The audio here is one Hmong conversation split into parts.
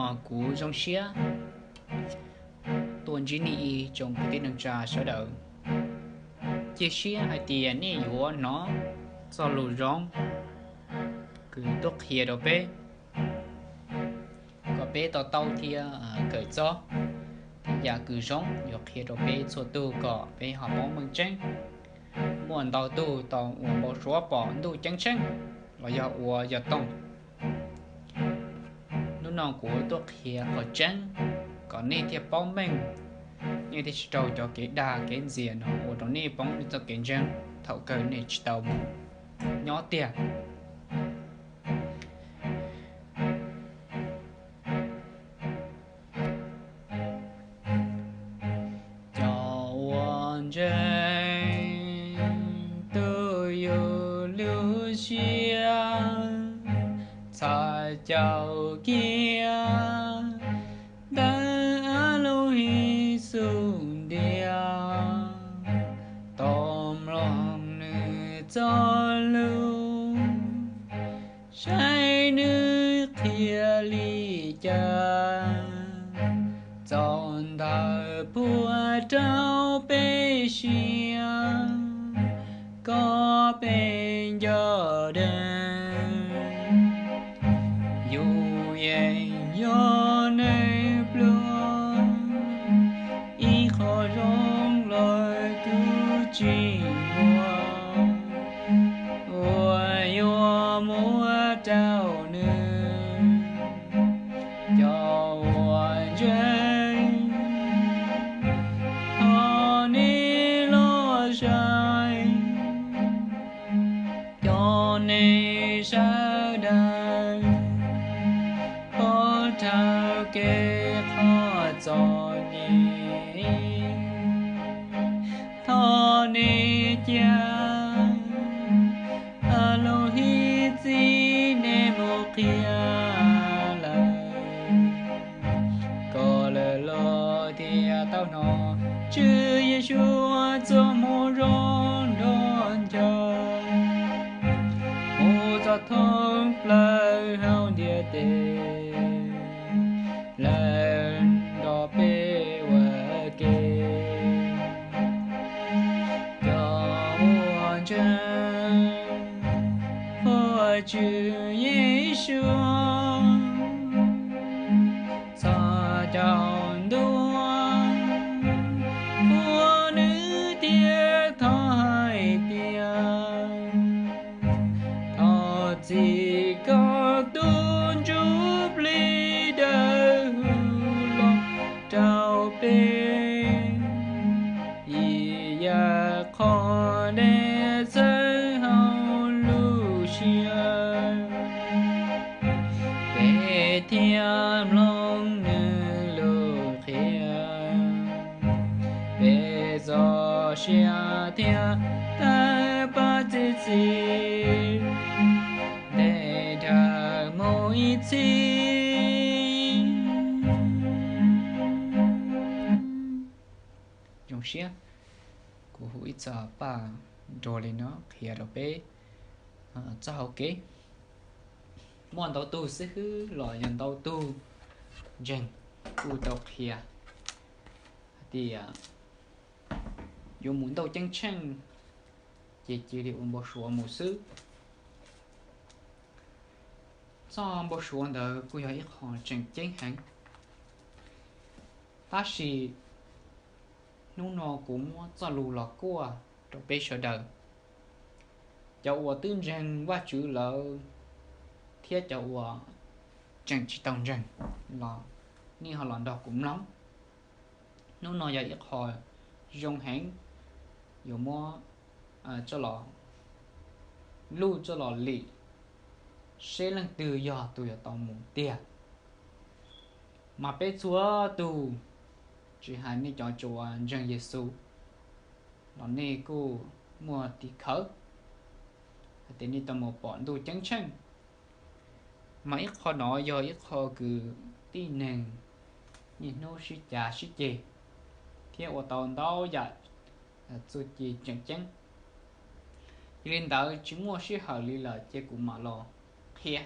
Kuv zoo siab tuaj ntsib nej ib tsoom kwv tij neej tsa sawv daws. Cia siab hais tias nej yuav hnov txoj lus zoo kws tuaj qhia rau peb, kom peb to taub thiab kawm txog tej yam kws zoo yuav qhia rau peb txhua tug kom peb ho paub meej tseeb. Muaj ntau tug tau ua npau suav pom ntuj ceeb tsheej los yog ua yog toog. Hnub no kuv tuaj qhia qhov tseeb kom nej thiaj paub meej, nej thiaj tsis raug cov kev dag kev ntxias no ua rau nej poob nej txoj kev ntseeg thaum kawg nej tsis tau mus nyob tiag. Cov uas ntseeg tus yug lub siab, txhos caug kiag ntawm As Lus His xub ntiag, tos mloog nws txoj lus, saib nws qhia li cas, txaus ntawm puas rau peb siab kom peb nco deeg. Yus yeej yog neeg pluag, ib qho zoo los kuj tsis muaj uas yuav muab rau nws. Cov uas ntseeg, thov nej los saib, cov neeg sawv daws, pom dhau kev qhov txom nyem, thov nej cia As Lus His txib nej mus qhia lawm, kom lawv los thiaj tau hnov Tswv Yexus txoj moo zoo nrog ncaws mus txog thoob plaws hauv ntiaj teb, lawv nrog peb ua ke. Cov uas ntseeg Vajtswv Yexus txhos caug ntua, ua nws thiaj thov hais tias, thov txim kom tus ntsuj plig dawb huv los rau peb ib yam qhov deb txawv hauv lub siab, peb thiaj mloog nws lus qhia, peb txoj sia thiaj tawg paj txi txiv ntev dhawv mus ib txhis. Zoo siab, kuv hu ib txoj paj nrog li no qhia rau peb txoj hau kev. Muaj ntau tug xib hwb los yog ntau tug ntseeg kuj tau qhia hais tias yuav mus ntuj ceeb tsheej ces cia li ua npau suav mus xwb. Txoj npau suav ntawd kuj yog ib qho tseem ceeb heev. Tab sis hnub no kuv muab txoj lus los kuaj rau peb sawv daws, cov uas twb ntseeg Vajtswv lawm thiab cov uas tseem tsis tau ntseeg los nej ho los nrog kuv mloog. Hnub no yog ib qho zoo heev, yuav muab coj los luj coj los lim seb leej twg yog tus yuav tau mus tiag. Mas peb txhua tus, tsis hais nej cov tsuas ntseeg Yexus los nej kuj muaj tim khawv hais tias nej tau mus pom ntuj ceeb tsheej. Mas ib qho no yog ib qho kws tib neeg niaj hnub sib cav sib ceg thiab ua tau ntau yam txuj ci tseem ceeb. Yog li ntawd tsis muaj sij hawm li lawm ces kuv mam los qhia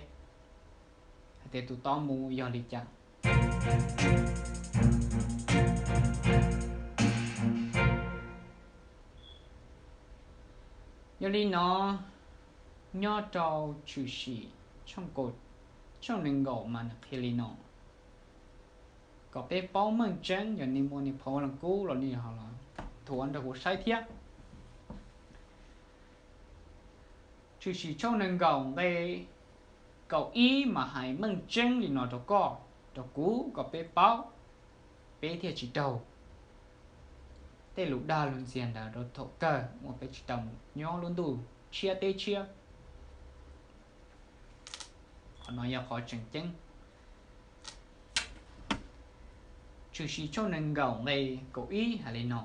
hais tias tus tau mus yog li cas. Yog li no, nyob rau Tshwm Sim tshooj nees nkaum mas nws qhia li no, kom peb paub meej tseeb, yog nej muaj nej phau Vaj Lug Kub los nej ho los nthuav nrog kuv saib thiab. Tshwm Sim tshooj nees nkaum nqe kaum ib mas hais meej tseeb li no rau koj, rau kuv, kom peb paub, peb thiaj tsis raug tej lus dag lus ntxias ntawd rau thaum kawg uas peb tsis tau mus nyob lub ntuj tshiab teb tshiab. Qhov no yog qhov tseem ceeb. Tshwm Sim tshooj nees nkaum nqe kaum ib hais li no: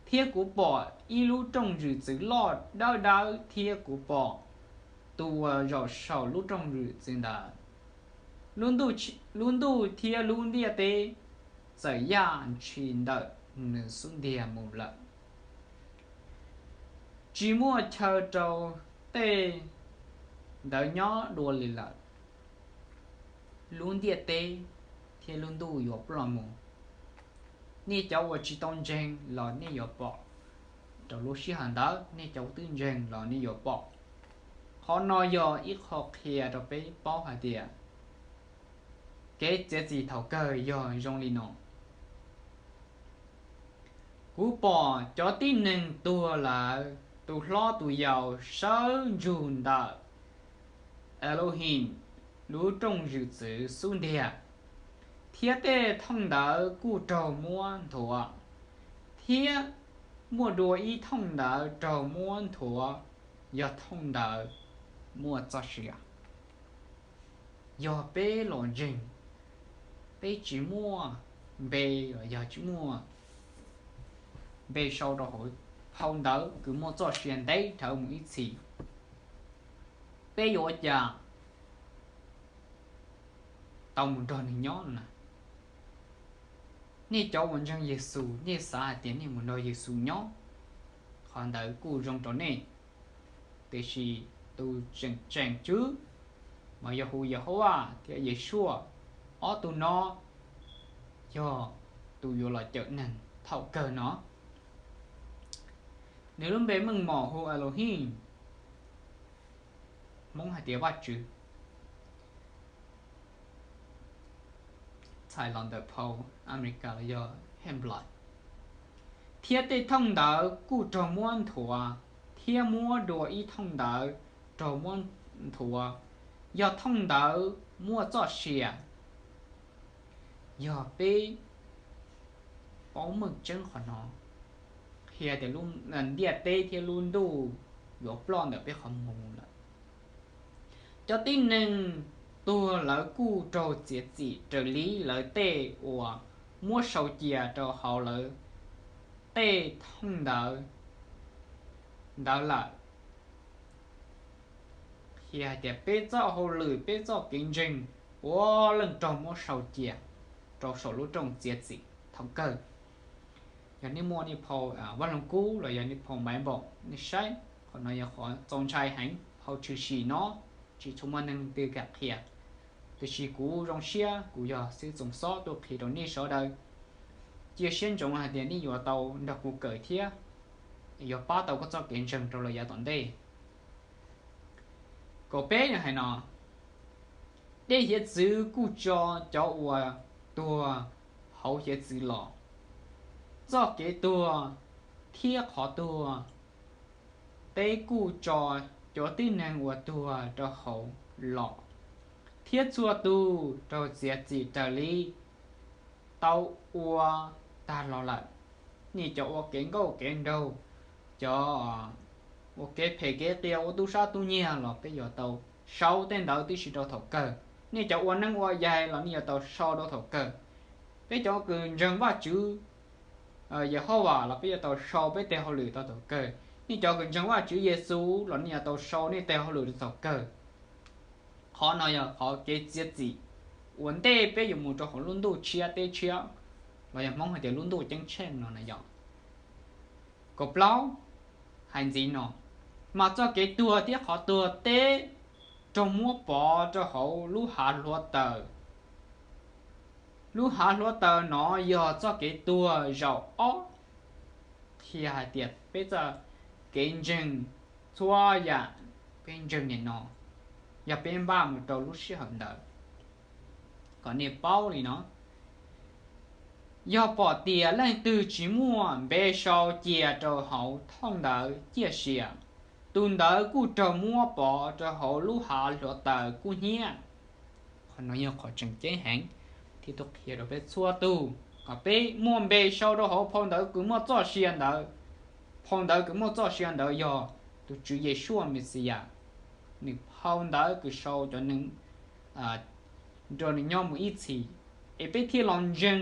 Thiab kuv pom ib lub rooj zwm txwv loj dawb dawb, thiab kuv pom tus uas zaum saum lub rooj zwm txwv ntawd, lub ntuj thiab lub ntiaj teb txawm yaj ntshis ntawm nws xub ntiag mus lawm, tsis muaj chaw rau tej ntawd nyob dua li lawm. Lub ntiaj teb thiab lub ntuj yuav ploj mus. Nej cov uas tsis tau ntseeg los nej yuav pom rau lub sij hawm ntawd, nej cov uas twb ntseeg los nej yuav pom. Qhov no yog ib qho qhia rau peb paub hais tias kev txiav txim thaum kawg yog zoo li no: Kuv pom cov tib neeg tuag lawm, tus hlob tus yau sawv ntsug ntawm Elohim lub rooj zwm txwv xub ntiag, thiab tej thooj ntawd kuj raug muab nthuav, thiab muaj dua ib thooj ntawd raug muab nthuav, yog thooj ntawd muaj txoj sia. Yog peb los ntseeg, peb tsis muaj npe los yog tsis muaj npe sau rau hauv phau ntawv kws muaj txoj sia ntev dhawv mus ib txhis, peb yuav ua cas tau mus nrog nws nyob no na? Nej cov uas ntseeg Yexus, nej xav hais tias nej mus nrog Yexus nyob, qhov ntawd kuj zoo rau nej. Tiam sis tus tseem tswv, mas yog hu Yehauvas thiab Yeshua, ob tug no yog tus yuav los cawm neeg thaum kawg no. Nws lub npe meej mom hu Elohim, Hmoob hais tias Vajtswv, txhais los ntawm phau Amelikas los yog Hemp Blood. Thiab tej thooj ntawd kuj raug muab nthuav, thiab muab dua ib thooj ntawd raug muab nthuav, yog thooj ntawd muaj txoj sia. Yog peb paub meej tseeb qhov no, qhia tias ntiaj teb thiab lub ntuj yuav ploj ntawm peb qhov muag mus lawm. Cov tib neeg tuag lawv kuj raug txiav txim raws li lawv tej uas muab sau cia rau hauv lawv tej thooj ntawv ntawd lawm. Qhia hais tias peb txoj hauj lwm, peb txoj kev ntseeg puav leej raug muab sau cia rau saum lub rooj txiav txim thaum kawg. Yog nej muaj nej phau Vaj Loog Kub los yog nej phau Maiv Npaum, nej saib, qhov no yog qhov txaus ntshai heev. Phau tshwm sim no tsis tshua muaj neeg twg kam qhia, tiam sis kuv zoo siab kuv yog xib hwb Txoos Xob tuaj qhia rau nej sawv daws. Cia siab ntsoov hais tias nej yuav tau nrog kuv kawm thiab yuav pab tau koj txoj kev ntseeg rau lawm yav tom ntej. Kaum peb hais no, dej hiav txwv kuj tso cov uas tuag hauv hiav txwv los. Txoj kev tuag thiab qhov tuag teb kuj tso cov tib neeg uas tuag rau hauv los, thiab txhua tus raug txiav txim raws li tau ua tag los lawm. Nej cov ua kev nkauj kev nraug, cov ua kev phem kev qias, ua tub sab tub nyiag los peb yuav tau sau tej ntawd tib si rau thaum kawg. Nej cov ua neeb ua yaig los nej yuav tau sau rau thaum kawg. Peb cov kws ntseeg Vajtswv Yehauvas los peb yuav tau sau peb tej hauj lwm rau thaum kawg. Nej cov kws ntseeg Vajtswv Yexus los nej yuav tau sau nej tej hauj lwm rau thaum kawg. Qhov no yog qhov kev txiav txim ua ntej peb yuav mus rau hauv lub ntuj tshiab teb tshiab, los yog Hmoob hais tias lub ntuj ceeb tsheej no na yog. Kaum plaub hais ntxiv no, mas txoj kev tuag thiab qhov tuag teb raug muab pov rau hauv lub hav hluav taws, Lub hav hluav taws no yog txoj kev tuag zaum ob, qhia hais tias peb txoj kev ntseeg, txhua yam peb ntseeg nim no, yog peb npaj mus rau lub sij hawm ntawd. Kom nej paub li no, yog pom tias leej twg tsis muaj npe sau cia rau hauv thauj ntawv ciaj sia, tus ntawd kuj raug muab pov rau hauv lub hav hluav taws kub hnyiab. Qhov no yog qhov tseem ceeb heev, thiab tuaj qhia rau peb txhua tus kom peb muaj npe sau rau hauv phau ntawv kws muaj txoj sia ntawd. Phau ntawv kws muaj txoj sia ntawd yog tus Tswv Yeshua Mexiyas, nws phau ntawv kws sau cov neeg nrog nws nyob mus ib txhis, es peb thiaj los ntseeg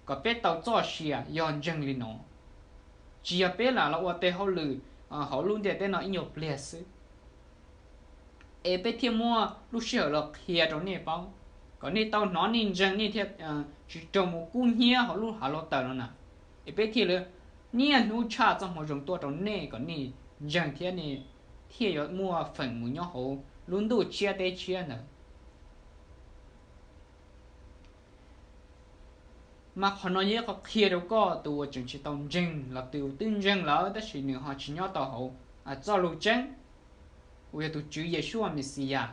kom peb tau txoj sia, yog ntseeg li no. Tsis yog peb lam los ua tej hauj lwm hauv lub ntiaj teb no ib nyuag pliag xwb. Es peb thiaj muaj lub sij hawm los qhia rau nej paub, kom nej tau hnov nej ntseeg, nej thiaj tsis raug mus kub hnyiab hauv lub hav hluav taws no na. Es peb thiaj li niaj hnub tshaj txoj hmoo zoo tuaj rau nej kom nej ntseeg thiab nej thiaj yuav muaj feem mus nyob hauv lub ntuj tshiab teb tshiab ntawd. Mas qhov no yog ib qho qhia rau koj tus uas tseem tsis tau ntseeg los tus twb ntseeg lawm tab sis nws ho tsis nyob tau hauv txoj lus tseeb uas yog tus Tswv Yeshua Mexiyas.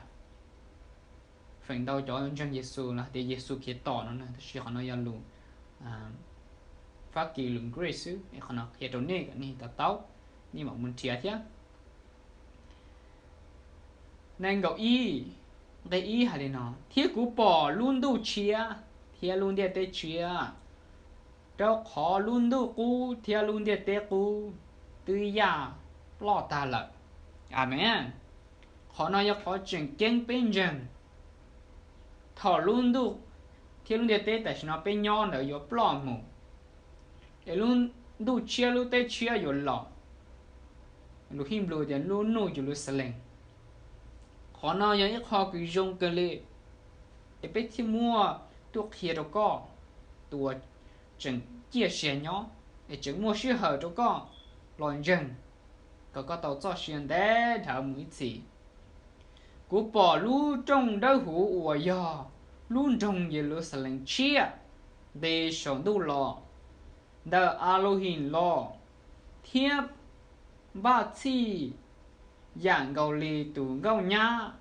Feem ntau cov ntseeg Yexus los hais tias Yexus Khetos no na, tab sis qhov no yog lus Fab Kis, lus Greek xwb. Qhov no qhia rau nej kom nej to taub, nej mam mus nrhiav thiab. Nees nkaum ib, nqe ib hais li no: Thiab kuv pom lub ntuj tshiab thiab lub ntiaj teb tshiab, rau qhov lub ntuj qub thiab lub ntiaj teb qub twb yaj ploj tag lawm. Amees. Qhov no yog qhov tseem ceeb peb ntseeg. Thaum lub ntuj thiab lub ntiaj teb tam sim no peb nyob ntawd yuav ploj mus, es lub ntuj tshiab lub teb tshiab yuav los, lus Henplais tias lub Nuj Yeluxalees. Qhov no yog ib qho kws zoo kawg li, es peb thiaj muaj tuaj qhia rau koj tus uas tseem ciaj sia nyob, es tseem muaj sij hawm rau koj los ntseeg, kom koj tau txoj sia ntev dhawv mus ib txhis. Kuv pom lub rooj dawb huv uas yog lub nroog Yeluxalees tshiab nqis saum ntuj los ntawm Aluhim los, thiab npaj txhij yam nkaus li tus nkauj nyab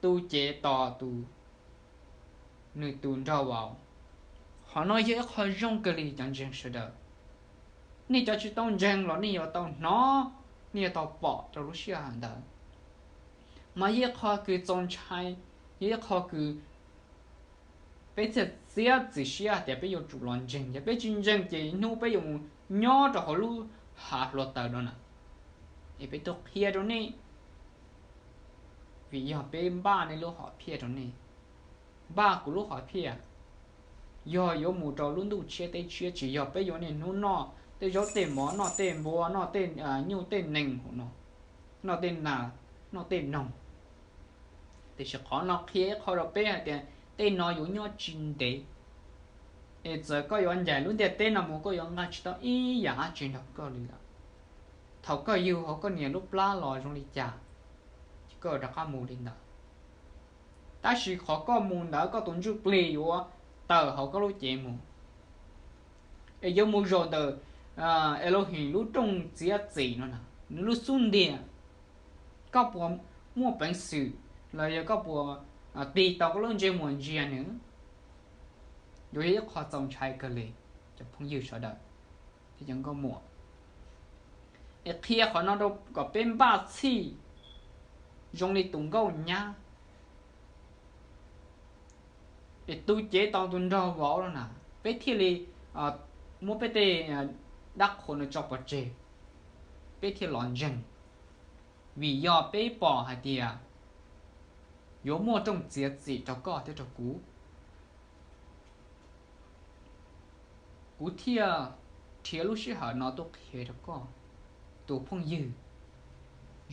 tu cev tos tus nws tus nraug vauv. Qhov no yog ib qho zoo kawg li cov ntseeg sawv daws. Nej cov tsis tau ntseeg los nej yuav tau hnov, nej yuav tau pom rau lub sij hawm ntawd. Mas yog ib qho kws txaus ntshai, yog ib qho kws peb thiaj txiav txim siab hais tias peb yuav tsum los ntseeg. Yog peb tsis ntseeg ces hnub peb yuav mus nyob rau hauv lub hav hluav taws no na. Es peb tuaj qhia rau nej, vim yog peb npaj nej lub hom phiaj rau nej, npaj kuv lub hom phiaj, yog yuav mus rau lub ntuj tshiab teb tshiab, tsis yog peb yuav niaj hnub noj tej zaub tej mov, noj tej npua, noj tej nyuj tej nees hauv no, noj tej nas, noj tej noog. Tiam sis qhov no qhia ib qho rau peb hais tias tej no yuav nyob tsis ntev, es txawm koj yuav ncaim lub ntiaj teb no mus koj yuav nqa tsis tau ib yam dab tsi nrog koj li lawm. Thaum koj yug hauv koj niam lub plab los zoo li cas, ces koj rov qab mus li ntawd. Tab sis qhov koj mus ntawd koj tus ntsuj plig yuav tawm hauv koj lub cev mus, es yuav mus zaum ntawm Elohim lub rooj txiav txim no na, nws lub xub ntiag. Koj puas muaj peev xwm los yog koj puas tig tau koj lub ntsej muag ntsia nws? Yuav yog ib qho txaus ntshai kawg li, cov phooj ywg sawv daws thiab cov nkauj muam. Es qhia qhov no rau kom peb npaj txhij zoo li tus nkauj nyab, es tu cev tau tus nraug vauv no na, peb thiaj li muab peb tej dab qhuas no tso pov tseg, peb thiaj los ntseeg. Vim yog peb pom hais tias yuav muaj rooj txiav txim rau koj thiab rau kuv. Kuv thiaj nrhiav lub sij hawm no tuaj qhia rau koj, tus phooj ywg,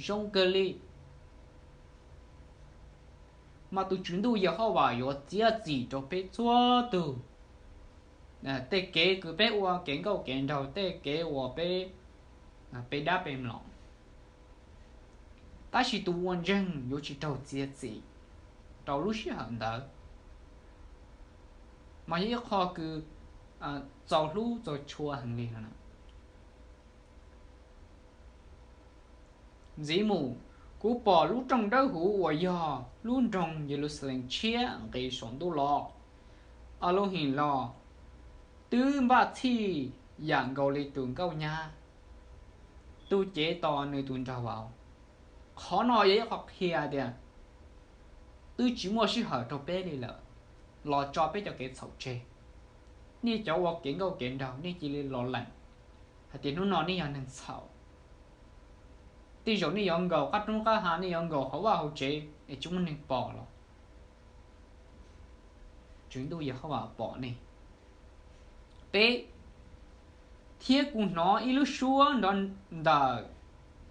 zoo kawg li. Mas tus Tswv Ntuj Yehauvas yuav txiav txim rau peb txhua tug. Tej kev kws peb ua kev nkauj kev nraug, tej kev uas peb, peb dab peb mlom, tab sis tus uas ntseeg yuav tsis raug txiav txim rau lub sij hawm ntawd. Mas yog ib qho kws txaus hlub txaus tshua heev li no. Ntxiv mus, kuv pom lub rooj dawb huv uas yog lub nroog Yeluxalees tshiab nqis saum ntuj los. Aluhim los twb npaj txhij yam nkaus li tus nkauj nyab, tus cev tos nws tus nraug vauv. Qhov no yog ib qho qhia tias twb tsis muaj sij hawm rau peb li lawm, los tso peb cov kev txhaum tseg. Nej cov ua kev nkauj kev nraug, nej cia li los lees hais tias hnub no nej yog neeg txhaum. Tej zaum nej yuav nkaum qab roob qab hav, nej yuav nkaum hauv vaj hauv tsev es tsis muaj neeg pom los Tswv Ntuj Yehauvas pom nej. Peb, thiab kuv hnov ib lub suab nrov ntawm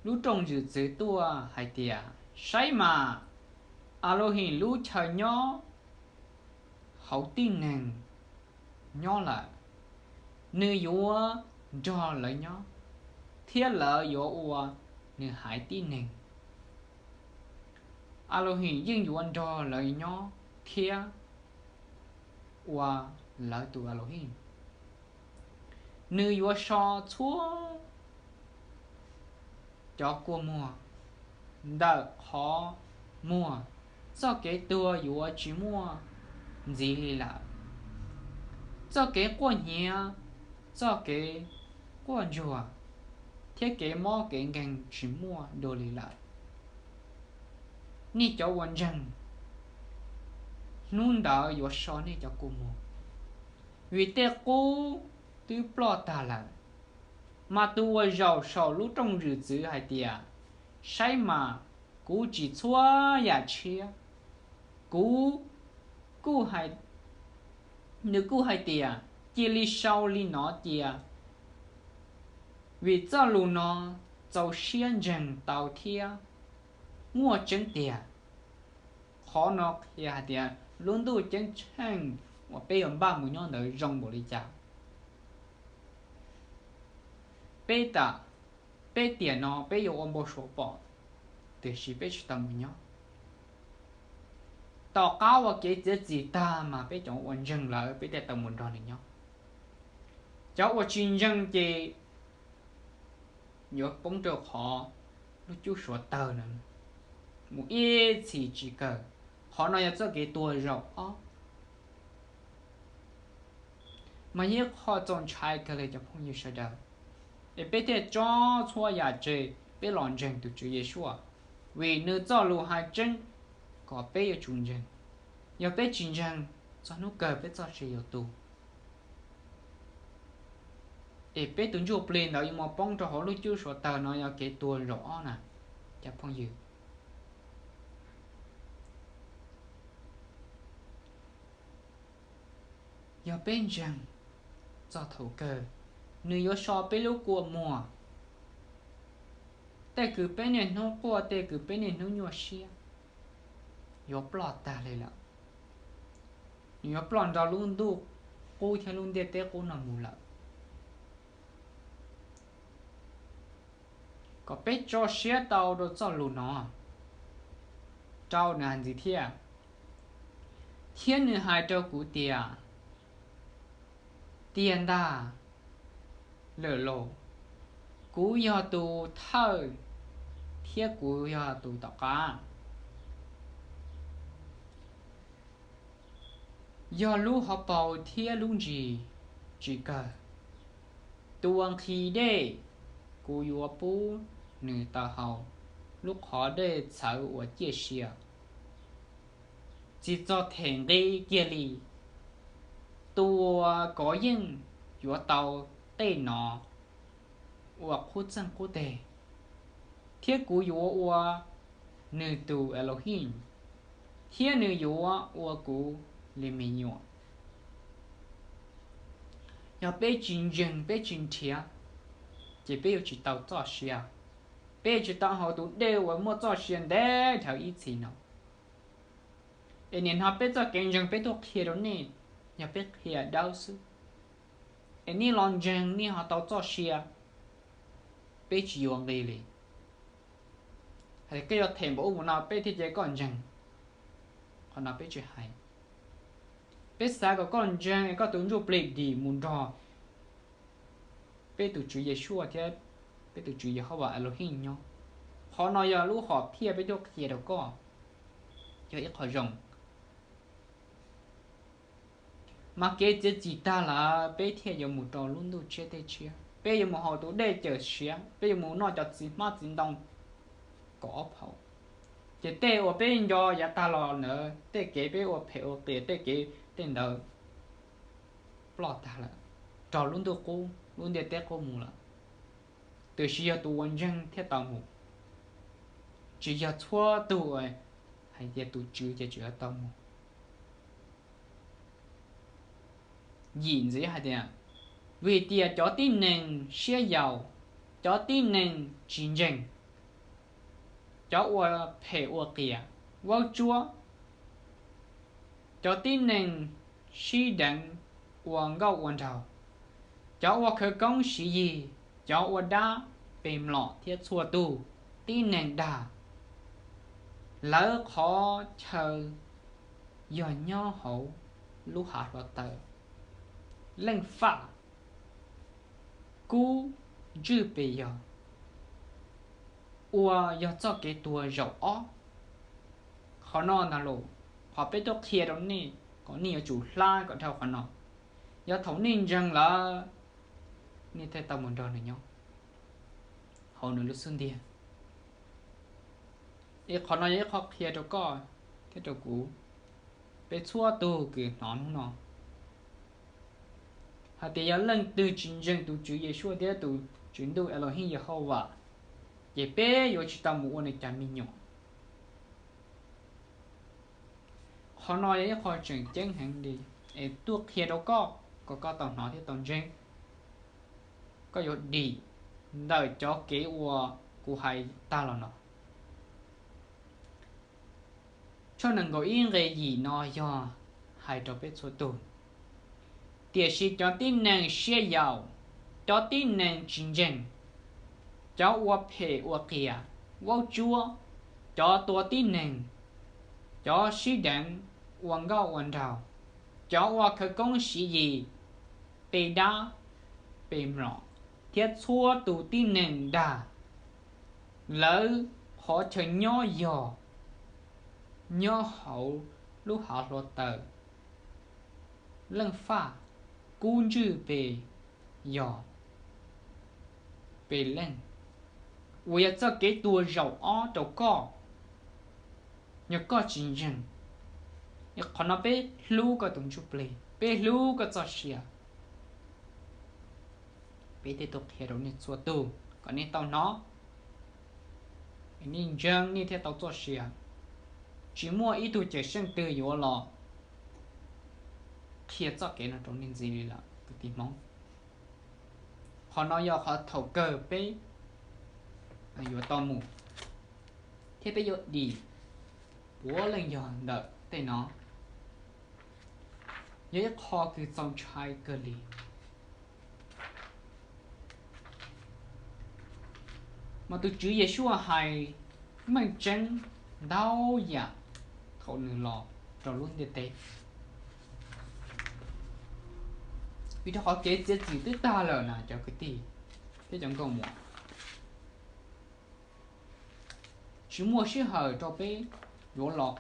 lub rooj zwm txwv tuaj hais tias, saib mas, Aluhim lub chaw nyob hauv tib neeg nyob lawm. Nws yuav nrog lawv nyob, thiab lawv yuav ua nws haiv tib neeg. Aluhim yeej yuav nrog lawv nyob thiab ua lawv tus Aluhim. Nws yuav so txhua cov kua muag ntawm qhov muag, txoj kev tuag yuav tsis muaj ntxiv li lawm. Txoj kev quaj hnyiav, txoj kev quaj ntsuag, thiab kev mob kev nkeeg tsis muaj dua li lawm. Nej cov uas ntseeg, hnub ntawd yuav so nej cov kua muag, vim tej qub twb ploj tag lawm. Mas tus uas zaum saum lub rooj zwm txwv hais tias, saib mas, kuv tsim txhua yam tshiab. Kuv, nws kuj hais tias, cia li sau li no cia, vim txoj lus no txaus siab ntseeg tau thiab muaj tseeb tiag. Qhov no qhia hais tias lub ntuj ceeb tsheej uas peb yuav npaj mus nyob ntawd zoo npaum li cas. Peb tam, peb tiam no peb yuav ua npau suav pom, tiam sis peb tsis tau mus nyob. Tom qab uas kev txiav txim tag mas peb cov uas ntseeg lawm peb thiaj tau mus nrog nws nyob. Cov uas tsis ntseeg ces yuav poob rau qhov lub cub suav tawg na, mus ib txhis tsis kawg. Qhov no yog txoj kev tuag zaum ob. Mas yog ib qho txaus ntshai kawg li cov phooj ywg sawv daws, es peb thiaj tso txhua yam tseg peb los ntseeg tus Tswv Yeshua, vim nws txoj lus hais tseeb kom peb yuav tsum ntseeg. Yog peb tsis ntseeg, txog hnub kawg peb txoj sia yuav tu, es peb tus ntsuj plig ntawd yuav mus poob rau hauv lub cub suav tawg no yog kev tuag zaum ob na, cov phooj ywg. Yog peb ntseeg, txog thaum kawg nws yuav so peb lub kua muag. Tej kws peb niaj hnub quaj, tej kws peb niaj hnub nyuaj siab yuav ploj tag li lawm. Nws yuav ploj nrog lub ntuj qub thiab lub ntiaj teb qub no mus lawm. Kom peb tso siab tau rau txoj lus no, rau nws hais ntxiv thiab. Thiab nws hais rau kuv tias, tiag ntag lawm lauj, kuv yog tus thawj thiab kuv yog tus tom qab, yog lub hauv paus thiab lub ntsis tsis kawg. Tus uas nqhis dej, kuv yuav pub nws tau haus lub qhov dej txhawv uas ciaj sia, tsis txog them nqi kiag li. Tus uas kov yeej yuav tau tej no uas qhub txeeg qub teg, thiab kuv yuav ua nws tus Elohim, thiab nws yuav ua kuv li me nyuam. Yog peb tsis ntseeg, peb tsis nrhiav, ces peb yuav tsis tau txoj sia. Peb yuav tsis tau haus tus dej uas muaj txoj sia ntev dhawv ib txhis no. Es nim no peb txoj kev ntseeg peb tuaj qhia rau nej, yog peb qhia dawb xwb, es nej los ntseeg nej ho tau txoj sia, peb tsis yuav nqi li. Hais tias koj yuav them npaum ub npaum no peb thiaj cia koj ntseeg, qhov no peb tsis hais. Peb xav kom koj ntseeg es koj tus ntsuj plig dim mus nrog peb tus Tswv Yeshua thiab peb tus Tswv Yehauvas Elohim nyob. Qhov no yog lub hom phiaj peb tuaj qhia rau koj, yog ib qho zoo. Mas kev txiav txim tag lawm, peb thiaj yuav mus rau lub ntuj tshiab teb tshiab, peb yuav mus haus tus dej cawm siav, peb yuav mus noj cov txiv hmab txiv ntoo kaum ob phaum. Ces tej uas peb nco yav tag los ntawd, tej kev peb ua phem ua qias, tej kev tej ntawd ploj tag lawm, raug lub ntuj qub lub ntiaj teb qub mus lawm. Tiam sis yog tus uas ntseeg thiaj tau mus, tsis yog txhua tus hais tias tus Tswv ces tseem yuav tau mus. Yim ntxiv hais tias, vim tias cov tib neeg siab yaus, cov tib neeg tsis ntseeg, cov ua phem ua qias, vaub tsuab, cov tib neeg sib deev ua nkauj ua nraug, cov ua khawv koob siv yig, cov ua dab pe mlom thiab txhua tus tib neeg dag, lawv qhov chaw yog nyob hauv lub hav hluav taws leej faj kub ntswj pes yog, uas yog txoj kev tuag zaum ob. Qhov no ntag los, qhov peb tuaj qhia rau nej kom nej yuav tsum hlab kom dhau qhov no. Yog thaum nej ntseeg lawm, nej thiaj tau mus nrog nws nyob hauv nws lub xub ntiag. Es qhov no yog ib qho qhia rau koj thiab rau kuv, peb txhua tus kws hnov hnub no, hais tias yog leej twg tsis ntseeg tus Tswv Yeshua thiab tus Tswv Ntuj Elohim Yehauvas, ces peb yuav tsis tau mus ua nws cov me nyuam. Qhov no yog ib qho tseem ceeb heev li, es tuaj qhia rau koj kom koj tau hnov thiab tau ntseeg, koj yuav dim ntawm cov kev uas kuv hais tag los no. Tshooj nees nkaum ib nqe yim no yog hais rau peb txhua tus, tiam sis cov tib neeg siab yaus, cov tib neeg tsis ntseeg, cov ua phem ua qias, vaub tsuab, cov tua tib neeg, cov sib deev ua nkauj ua nraug, cov ua khawv koob siv yis, pe dab, pe mlom, thiab txhua tus tib neeg dag, lawv qhov chaw nyob yog nyob hauv lub hav hluav taws leej faj kub ntswj pes yog pes leej, uas yog txoj kev tuag zaum ob rau koj, yog koj tsis ntseeg. Qhov no peb hlub koj tus ntsuj plig, peb hlub koj txoj sia. Peb thiaj tuaj qhia rau nej txhua tus kom nej tau hnov, nej ntseeg nej thiaj tau txoj sia. Tsis muaj ib tug cawm seej twg yuav los qhia txoj kev no rau nej ntxiv li lawm kwv tij Hmoob. Qhov no yog qhov thaum kawg peb yuav tau mus, thiab peb yuav dim puav leej yog ntawm tej no, yog ib qho kws txaus ntshai kawg li. Mas tus Tswv Yeshua hais meej tseeb ntau yam thaum nws los rau lub ntiaj teb. Vim rau qhov kev txiav txim twb tag lawm na cov kwv tij thiab cov nkauj muam. Tsis muaj sij hawm rau peb yuav los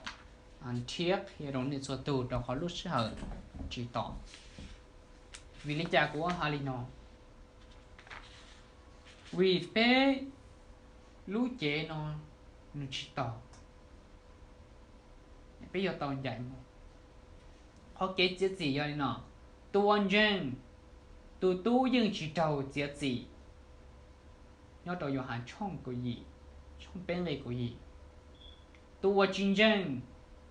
nrhiav qhia rau nej txhua tus rau qhov lub sij hawm tsis tos. Vim li cas kuv hais li no? Vim peb lub cev no nws tsis tos, peb yuav tau ncaim mus. Qhov kev txiav txim yog li no, tus uas ntseeg, tus tub yeej tsis raug txiav txim. Nyob rau Yauhas tshooj kaum yim, tshooj peb nqe kaum yim, tus uas tsis ntseeg,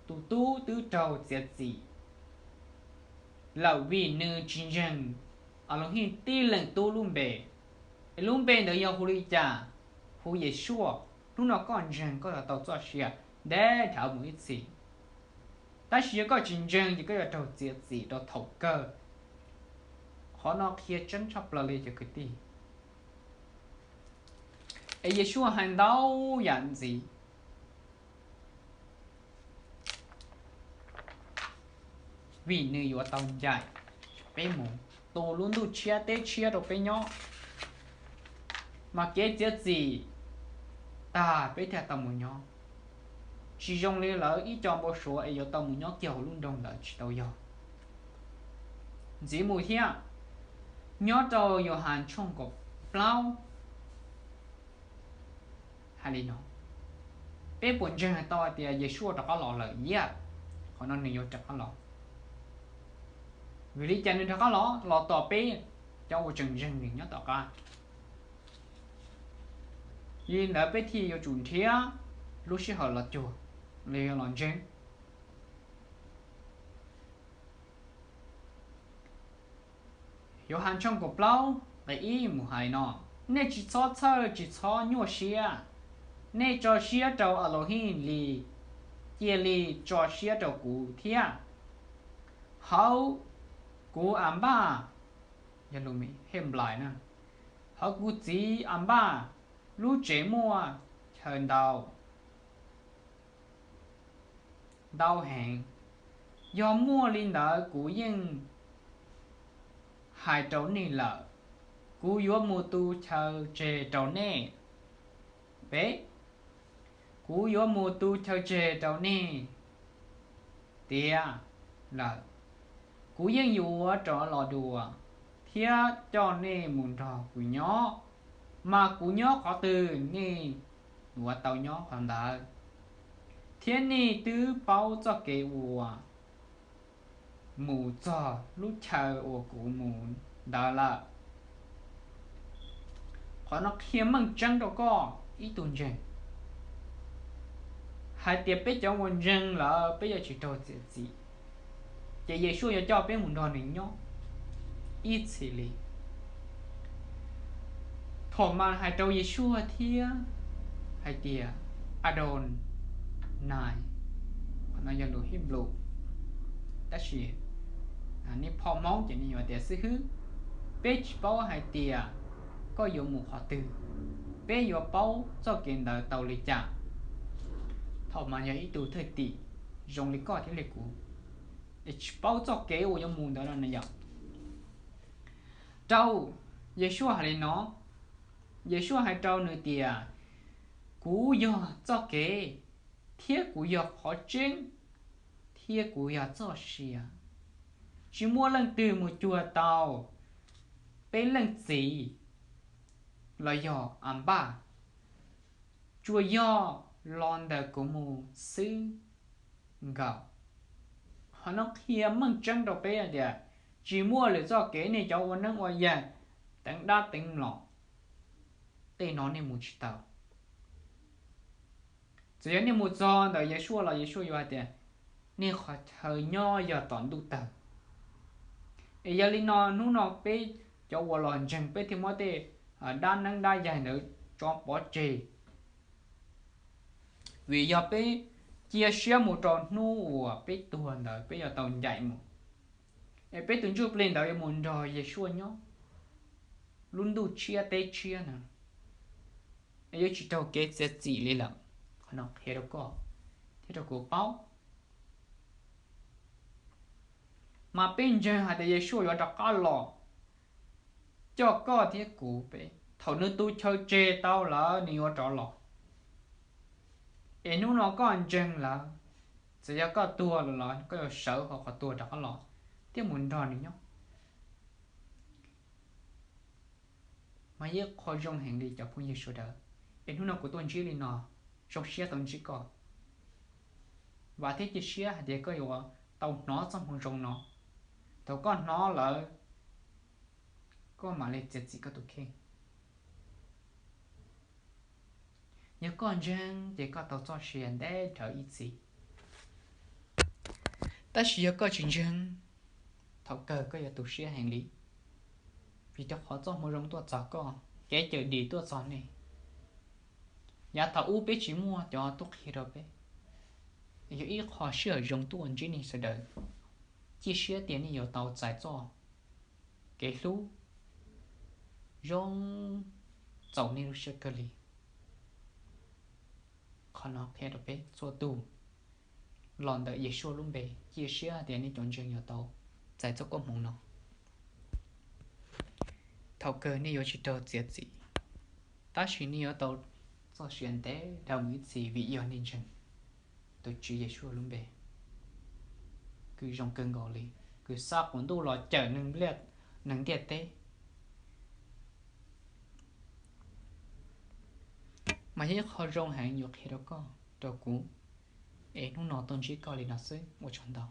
tus tub twb raug txiav txim lawm vim nws tsis ntseeg Alohim tib leeg tub lub npe. Es lub npe ntawd yog hu li cas? Hu Yeshua. Hnub no koj ntseeg koj yuav tau txoj sia ntev dhawv mus ib txhis. Tab sis yog koj tsis ntseeg ces koj yuav raug txiav txim rau thaum kawg. Qhov no qhia tseeb tshaj plaws li cov kwv tij. Es Yeshua hais ntau yam ntxiv. vim nws yuav tau ncaim peb mus, tu lub ntuj tshiab teb tshiab rau peb nyob, mas kev txiav txim tag peb thiaj tau mus nyob. Tsis zoo li lawv ib co npau suav es yuav tau mus nyob kiag hauv lub nroog ntawd, tsis tau yog. Ntxiv mus thiab, nyob rau Yauhas tshooj kaum plaub hais li no, peb puas ntseeg tau hais tias Yeshua rov qab los lawm? Yog, qhov no nws yuav rov qab los. Vim li cas nws rov qab los? Los tos peb cov uas tseem ntseeg nws nyob tom qab. Yog li ntawd peb thiaj yuav tsum nrhiav lub sij hawm los cuag, los yog los ntseeg. Yauhas tshooj kaum plaub nqe ib mus hais li no: Nej tsis txhob txhawj, tsis txhob nyuaj siab. Nej tso siab rau Alohim li, cia li tso siab rau kuv thiab. Hauv kuv Anpaj, yog lus Henplais na, hauv kuv txiv Anpaj lub tsev muaj chaw ntau, ntau heev. Yog muaj li ntawd kuv yeej hais rau nej lawm, kuv yuav mus tu chaw tseg rau nej. Peb, kuv yuav mus tu chaw tseg rau nej tiav lawm, kuv yeej yuav rov los dua thiab coj nej mus nrog kuv nyob. Mas kuv nyob qhov twg, nej yuav tau nyob qhov ntawd, thiab nej twb paub txoj kev uas mus txog lub chaw uas kuv mus ntawd lawm. Qhov no qhia meej tseeb rau koj ib tug ntseeg hais tias peb cov uas ntseeg lawm peb yuav tsis raug txiav txim, ces Yeshua yuav coj peb mus nrog nws nyob ib txhis li. Thaum mas hais rau Yeshua thiab hais tias Adonai, qhov no yog lus Henplais, tab sis nej phom Hmoob ces nej yuav tias xib hwb. Peb tsis paub hais tias koj yuav mus qhov twg, peb yuav paub txoj kev ntawd tau li cas? Thaum mas yog ib tug thwj tim zoo li koj thiab li kuv, es tsis paub txoj kev uas yuav mus ntawd no na yom. Rau, Yeshua hais li no, Yeshua hais rau nws tias, kuv yog txoj kev, thiab kuv yog qhov tseeb, thiab kuv yog txoj sia. Tsis muaj leej twg mus cuag tau peb leej txiv los yog Anpaj, tsuas yog los ntawm kuv mus xwb nkaus. Qhov no qhia meej tseeb rau peb hais tias tsis muaj lwm txoj kev nej cov ua neeb ua yaig teev dab teev mlom, tej no nej mus tsis tau. Txawm yog nej mus txog ntawm Yeshua los Yeshua yuav hais tias nej qhov chaw nyob yog tom ntuj tawg. Es yog li no hnub no peb cov uas los ntseeg peb thiaj muab tej dab neeb dab yaig ntawd tso pov tseg, vim yog peb cia siab mus rau hnub uas peb tuag ntawd peb yuav tau ncaim mus, es peb tus ntsuj plig ntawd yuav mus nrog Yeshua nyob lub ntuj tshiab teb tshiab na, es yuav tsis raug kev txiav txim li lawm. Qhov no qhia rau koj thiab rau kuv paub. Mas peb ntseeg hais tias Yeshua yuav rov qab los coj koj thiab kuv peb. Thaum nws tu chaw tseg tau lawm nws yuav rov los. Es hnub no koj ntseeg lawm, txawm yog koj tuag lawm los koj yuav sawv hauv qhov tuag rov qab los thiab mus nrog nws nyob. Mas yeej qhov zoo heev li cov phooj ywg sawv daws, es hnub no kuv tuaj ntsib li no, zoo siab tau ntsib koj. Vam thiab cia siab hais tias koj yuav tau hnov txoj moo zoo no. Thaum koj hnov lawm, koj mam li txiav txim koj tus kheej. Yog koj ntseeg ces koj tau txoj sia ntev dhawv ib txhis. Tab sis yog koj tsis ntseeg, thaum kawg koj yuav tu siab heev li, vim rau qhov txoj moo zoo tuaj txog koj, kev cawm dim tuaj txog nej. Yav thaum ub peb tsis muaj cov tuaj qhia rau peb, yog ib qho sij hawm zoo tuaj ntsib nej sawv daws. Cia siab tias nej yuav tau txais txoj kev hlub zoo txaus nej lub siab kawg li. Qhov no qhia rau peb txhua tus, los ntawm Yeshua lub npe, cia siab tias nej cov ntseeg yuav tau txais txoj koob hmoov no. Thaum kawg nej yuav tsis raug txiav txim, tab sis nej yuav tau txoj sia ntev dhau mus ib txhis vim yog nej ntseeg tus Tswv Yeshua lub npe. Kws zoo kawg nkaus li, kws xa quas ntuj los cawm neeg ntiaj teb. Mas yog ib qho zoo heev yuav qhia rau koj rau kuv, es hnub no tuaj ntsib koj li no xwb, ua tsaug ntau.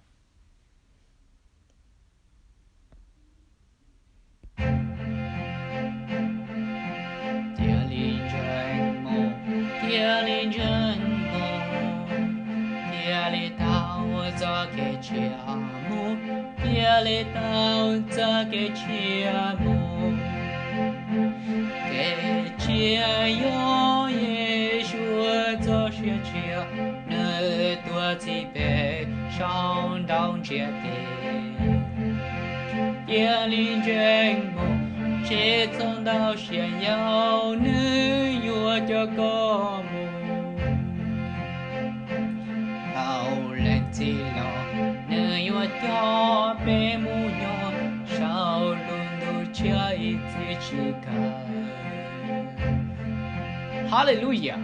Cia li ntseeg mus, cia li ntseeg mus, cia li tau txoj kev tsiaj mus, cia li tau txoj kev tsiaj mus. Kev tsiaj yog Yeshua txoj sia tsiaj, nws tuag txij pem saum ntaub ntsiab tes. Cia li ntseeg mus, tsis txhob ntau siab, yog nws yuav coj koj mus. Thaum leej txiv los, nws yuav coj peb mus nyob saum lub ntuj tshiab ib txhis tsis kawg. Hallelujah.